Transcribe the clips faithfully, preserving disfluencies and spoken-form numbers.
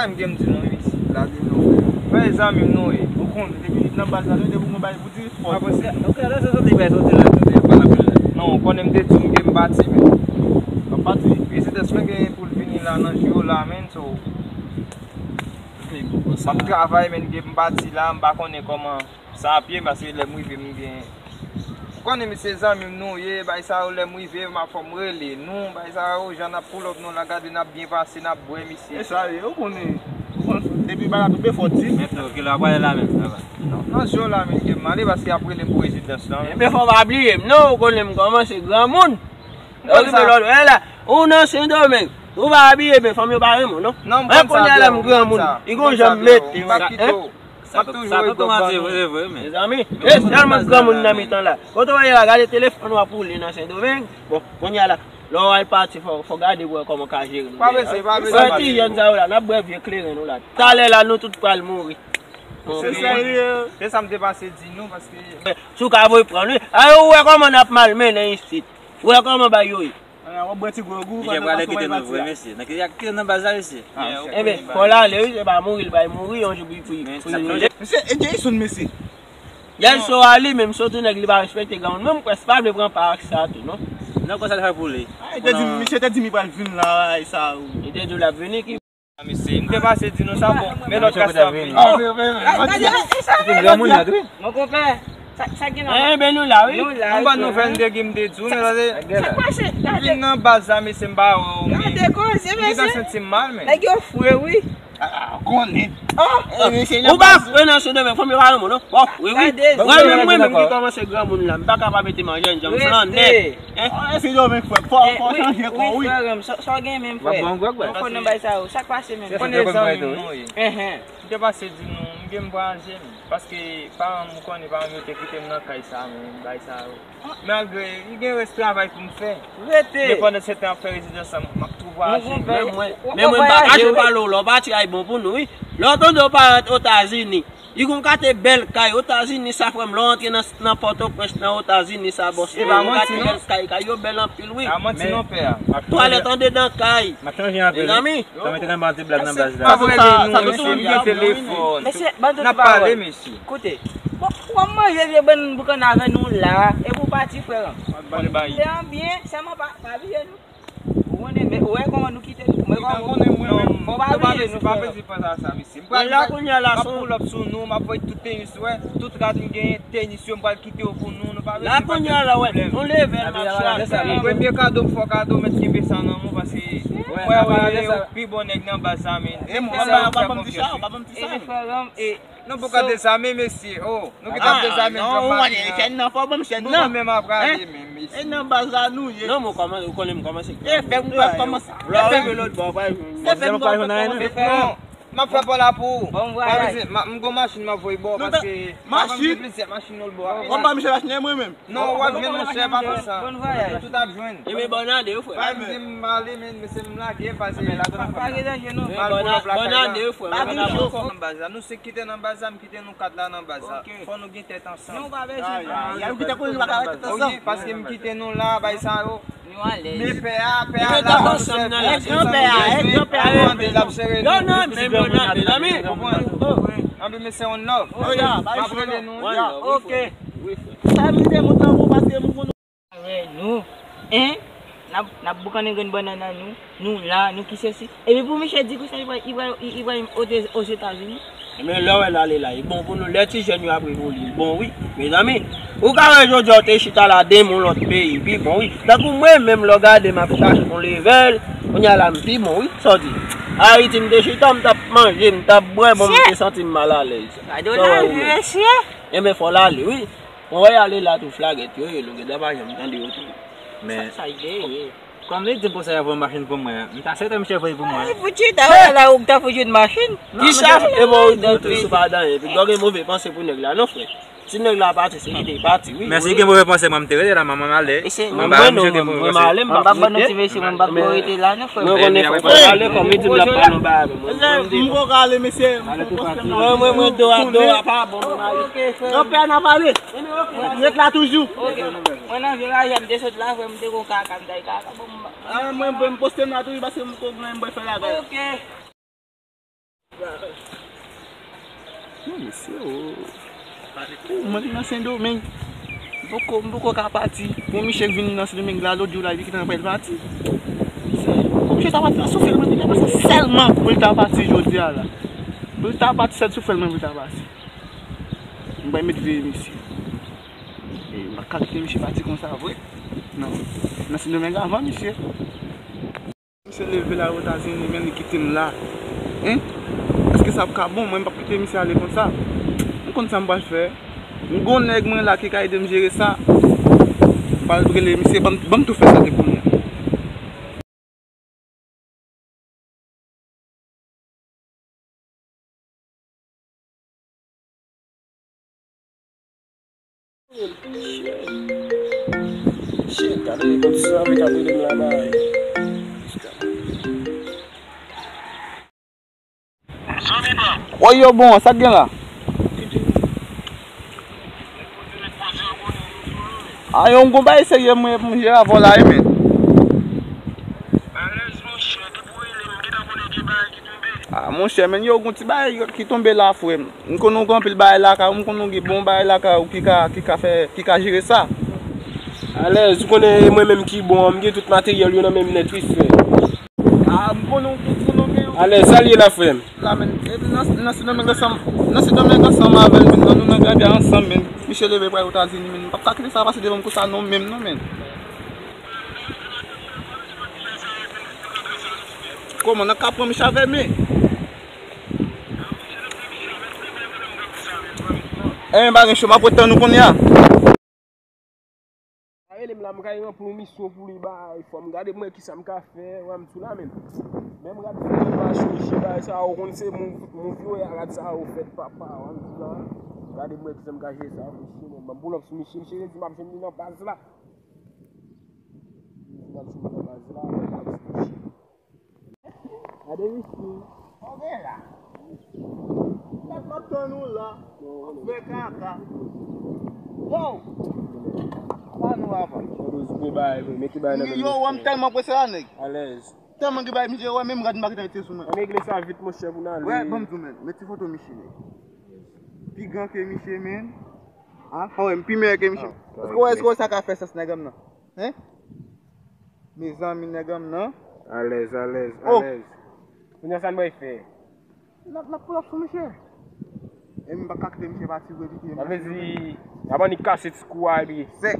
M gen m di nou, wi, mesye. Lage non, frè. Frè, zanmi m nou ye. Ou konnen, depi nan baz la, nou depi mwen bay pou di fò. Apre se, ok, lè se soti bay soti la, soti pa nan pil la. Non, ou konnen m te di w m gen m pati, men. M pati. Prezidans mwen gen pou l vini la nan jou yo la, men, so. M ap travay, men, gen m pati la, m pa konnen kòman sa ap ye, paske lè m rive, m gen Ou konnen, mesye, zanmi m nou ye, bay sa yo, lè m rive, m ap fò m rele nou, bay sa yo, jan n ap pull up nou la, gade, n ap byen pase, n ap bwè, mesye. E sa ye, ou konnen, ou konnen, depi bagay tou byen fò di. Men frè, kilè w ap prale la menm, sa va? Non, nan jou la, men, ke m ale, paske ap rele m pou rezidans lan. Ebyen, fò w pa bliye m, non, ou konnen m kòmanse granmoun. Ou konnen lòd, wè la, ou nan Sendomeng, ou pa abiye byen, fanm yo pa renmen w, non. Non, m konn sa, kounye a la, m granmoun, li gon jan m mete, m pa kite w. M ap toujou ret bò kò nou. Mezanmi, e sèlman granmoun nan mitan la. Kote w ye la, gade telefòn w ap woule nan Sendomeng. Bon, kounye a la, lè w al pati, fò, fò gade pou wè kòman w ka jere nou. Pa prese, pa prese. Wè ti jèn sa yo la, n ap bwè vye kleren nou la. Talè la, nou tout pral mouri. Se serye. Se sa m te pase di nou, paske si w ka voye pran, wi. A, ou wè kòman n ap malmennen isit. Ou wè kòman bagay yo ye. Ala, w ap bwè ti gwòg ou, pandan w ap kite nou vre, mesye. Nan ki, kite nan baz la, mesye. Enben, fò l ale, wi, se pa mouri, l bay mouri, yon jou pou, pou, pou li mouri. Mesye, e Jason, mesye. Jason a li menm, sitou nèg li pa respekte granmoun. Menm m prèske pa vle pran pa ak sa tou, non. Non, konsa l fè pou li. A, li te di, misye te di m li pral vin la, ay sa, wi. Li te di w l ap vini, ki Mesye, m te pase di nou sa, bon, men lòt klas la vini. Mon konpè, sa, sa gen la? Enben, nou la, wi. Nou la, wi. Yon bòn nouvèl m te gen m te di w, men tande. Sa k pase? Vin nan baz la, mesye, m pa wè w, men. Gade koze, mesye. M te santi m mal, men. Nèg yo fre, wi. Konnen. Ou pa fre nan Sendomeng, fanm yo pa renmen w, non. Bon, wi, wi. Mwen menm, mwen menm ki kòmanse granmoun la, m pa ka pa mete manje, jan m flannè. Hein? Ah, se yo menm, frè. Fò, fò chanje kò, wi. Frè m, sa, sa w gen menm, frè? Mwen fò nan bay sa yo. Sa k pase menm? Konnen zanmi m nou ye. M te pase di nou, m gen m vwayaje, men. Paske paran m, ou konnen, paran m yo te kite m nan kay sa, men, bay sa yo. Malgre, li gen rès travay pou m fè. Rete. Men pandan se tan ap fè rezidans la, m ap tou vwayaje. Men mwen, men mwen pa kache pale w, lè w pati a, li bon pou nou, wi. Lè w tande w pa rete Etazini, Li gon kate bèl kay Etazini sa, frè m, lè w antre nan, nan Pòtoprens, nan Etazini sa, bòs. E pa manti, non. Kay, kay yo bèl anpil, wi. Pa manti, non, pè a. Twalèt andedan kay. M ap chanje anpil, wi. Mezanmi. Sa mete nan bann ti blag nan baz la. Apre sa, sa tou gen telefòn. Mesye, ban tout pawòl. N ap pale, mesye. Koute. Bon, w ap manje vye bannann boukannen avè nou la, epi w pati, frè m. Lè an byen, sèlman pa, pa bliye nou. Ou konnen, men, ou wè kòman nou kite nou. Mwen pa konnen mwen menm. Fò pa bliye nou, frè. Pa pèdi panse a sa, mesye. M pral la kounye a la, m ap pull up sou nou, m ap voye tout tenis, wè, tout rad m genyen, tenis yo, m pral kite yo pou nou, nou pa pèdi panse a sa. La kounye a la, wè, yon leve, m ap chache. Premye kado m fè w kado, mèt kenbe sa nan men w, paske, wè, wè, ou pi bon nèg nan baz la, men. E mwen, ou pa ban m ti sa, ou pa ban m ti sa. E frè m, e Nou poko dezame, mesye. Oh, nou gentan dezame, non, ou konnen chèn nan, fò ban m chèn nan. Nou menm ap rale menm, mesye. E nan baz la nou ye. Non, mwen kòmanse, ou konnen m kòmanse. E fè m kòmanse. Lè w rive lòt bò, pa jwenn. Se fè m kòmanse. Non, m ap fè pa la pou ou. Bon vwayaj. M gon machin m ap voye ba w, paske machin, plizyè machin nou l ba w. Ou pa misye machin mwen menm. Non, w ap jwenn, monchè, pa konsa. Tout ap jwenn. Ebyen, bòn ane, wi, frè. Pa di m ale, men, mesye, m lage, pase. Pa gen danje, non. Mal pou lòt lakay la. Bòn ane, wi, frè. Pa gen cho. Nan baz la, nou se kite nan baz la, m kite nou kat la nan baz la. Fò nou gen tèt ansanm. Non, pa bezwen. Wi, paske m kite nou la, bay sa yo. Nou alèz. Men pè a, pè a la, ansanm nan la. Èk granpè a, èk granpè a. L ap sere nou. Non, non, men, men, mezanmi. Anpil, mesye, on love. M ap rele nou. Ok. Sa m te montre pou paske m konn Avè nou. Hein? N ap, n ap boukannen grenn bannann nou. Nou la, nou ki sesi. Epi pou misye di konsa, li pral, li pral, li pral Ozetazini. Men lè w wè l ale la, li bon pou nou. Lè ti jèn yo ap revole, li bon, wi. Mezanmi, ou ka wè jodi a w te chita la, demen yon lòt peyi, pi bon, wi. Tankou mwen menm, lè w gade m ap chache yon level, kounye a la, m pi bon, wi. Sa w di? Ayiti, m te chita, m t ap manje, m t ap bwè, bon, m te santi m malalèz. Gade w lavi, mesye. Enben, fò l ale, wi. Mwen wè y ale la tou, flagèt yo ye, nou gentan pa janm tande yo tou. Men sa, sa y genyen. Kòm li di m konsa y ap voye machin pou mwen, m ta swete misye voye pou mwen. Ay, fouti, ta wè la ou ta fouti yon machin. Kisa? E bon, ou di tou, sou pa dan, epi gò gen move panse pou nèg la, non, frè. Si nèg la pati, se kite l pati, wi. Men si gen move panse, mwen, m te rete la, manman m ale. Mwen, mwen, mwen, mwen, mwen ale, m pa ban nou ti mesye, mwen, m pa ko rete la, non, frè. Mwen konnen fò, fò ale, kòm li di m l ap pale yon bagay avè mwen. Mwen, mwen, mwen, do a, do a, pa bon, mwen ale. Granpè, n ap ale. Ret la toujou. Ok. Mwen nan vye raje a, m te sot la, frè, m te gon kaka, m t al kaka. Bon, m... Ah, mwen, mwen, m poste m la toujou paske m ko gen m fè la. Ok. Non, mesye, o. O, mwen vin nan Sendomeng. M poko, m poko ka pati. Bon, misye k vin nan Sendomeng la, lòt jou la, li di ki tan pral pati. Misye, misye ta pati nan soufrans, mwen te ka pase sèlman pou l ta pati jodi a la. Pou l ta pati, sèl soufrans mwen pou l ta pati. M bay met veye misye. E, m pa ka kite misye pati konsa vre. Non. Nan Sendomeng avan misye. Misye leve la Etazini, men li kite m la. Hein? Èske sa ap ka bon? Mwen, m p ap kite misye ale konsa. M konn sa m pral fè. M gon nèg mwen la ki ka ede m jere sa. M pral rele misye, ban m, ban m tou fè sa depi kounye a. Shit, gade konn sa vle ka rele m la bay. Woy, yo bon, sa k gen la? A, yo, m gon bagay serye mwen, mwen jere avè w la, wi, men. A, monchè, men, yo, gon ti bagay ki tonbe la, frè m. M konn ou gen anpil bagay lakay ou, m konn ou gen bon bagay lakay ou ki ka, ki ka fè, ki ka jere sa. Alèz, ou konnen e mwen menm ki bon an, m gen tout materyèl yo nan men m nèt, wi, frè. A, m konnen w, m konnen w gen yon. Alèz, sa l ye la, frè m? La, men, e, nan, nan Sendomeng ansanm, nan Sendomeng ansanm avè l, men, nou nan Gwadya ansanm, men. Misye leve pral Etazini, men. M p ap ka kite sa pase devan m konsa non, menm, non, men. Kòman, n ap ka pran misye avè men? Enben, pa gen cho, m ap ret tann ou kounye a. Pa rele m la, m ka ranpli yon misyon pou li bay. Fò m gade m wè kisa m ka fè. Wè m tou la menm. Men m gade fè m pa chonje bagay sa, ou konn se mouv, mouv yo, ya rad sa, ou fèt papa. Wè m tou la. Gade m wè kisa m ka jere sa, misye, men. Ban m pull up sou misye, misye redi m ap jwenn li nan baz la. M ap jwenn li nan baz la, m ap sou misye. Gade misye. Ou gen la. Nèg m ap tann ou la. Fè kaka. Yo! Pa nou avan. Yo, wè m tèlman prese la, nèg. Alèz. Tèlman gen bagay misye wè, menm rad m pa gentan mete sou mwen. Ann regle sa vit, monchè, pou n ale. Wè, ban m di w, men. Met ti foto misye, nèg. Pi gran ke misye, men. A, wè, m pi meyè ke misye. Èske w wè, èske w wè sa ka fè sans, nèg m nan? Hein? Mezanmi, nèg m nan. Alèz, alèz, alèz. Kounye a sa n bay fè? N ap, n ap pull up sou misye. E m pa ka kite misye pati vre, piti. Sa vle di, n ap annik kase ti kou a, epi. Sèk.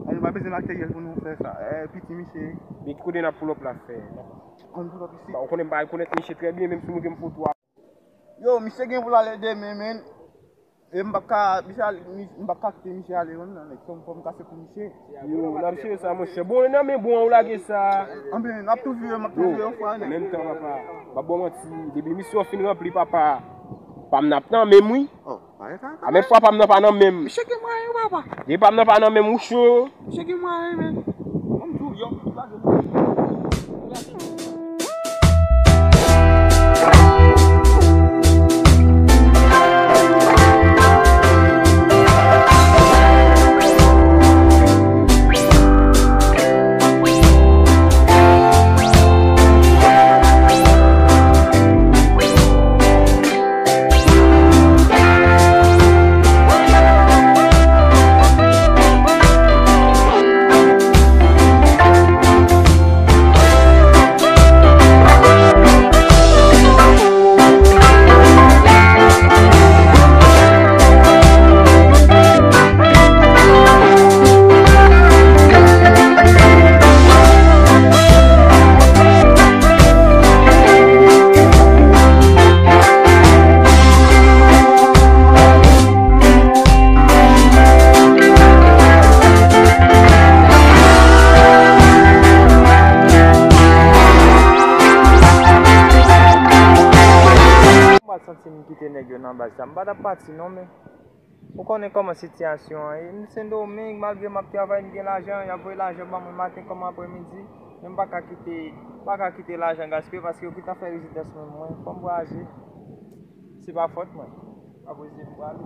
E nou pa bezwen materyèl pou nou fè sa. E, piti misye. Men ki kote n ap pull up la, frè? Ann pull up isit. Ou konnen m pa rekonèt misye trè byen, menm si m montre m foto a. Yo, misye gen pou l ale demen, men. E m p ap ka, misye ale, mi-, m p ap ka kite misye ale, non, nèg. Fò m, fò m kase kou misye. Yo, n ap jere sa, monchè. Bon, e nan men bon an ou lage sa. Anben, n ap tou vire, m ap tou vire yon fwa, nèg. Menm tan, papa. M ap ba w manti. Depi misyon an fin ranpli, papa. Pa m nan ap nan men m, wi. Oh, pa gen sa. A, men fwa pa m nan pa nan men m. Misye gen mwayen, papa. Depi pa m nan pa nan men m, ou cho. Misye gen mwayen, men. Ban m di w, yo, lage m. M pa t santi m kite nèg yo nan baz sa. M pa t ap pati non, men ou konnen kòman sitiyasyon an ye. M Sendomeng, malgre m ap travay, m gen lajan, y ap voye lajan ban mwen maten kòm aprèmidi. Men m pa ka kite, m pa ka kite lajan gaspiye paske yo gentan fè rezidans mwen. Mwen, fò m vwayaje. Se pa fòt mwen. Apre se m prale.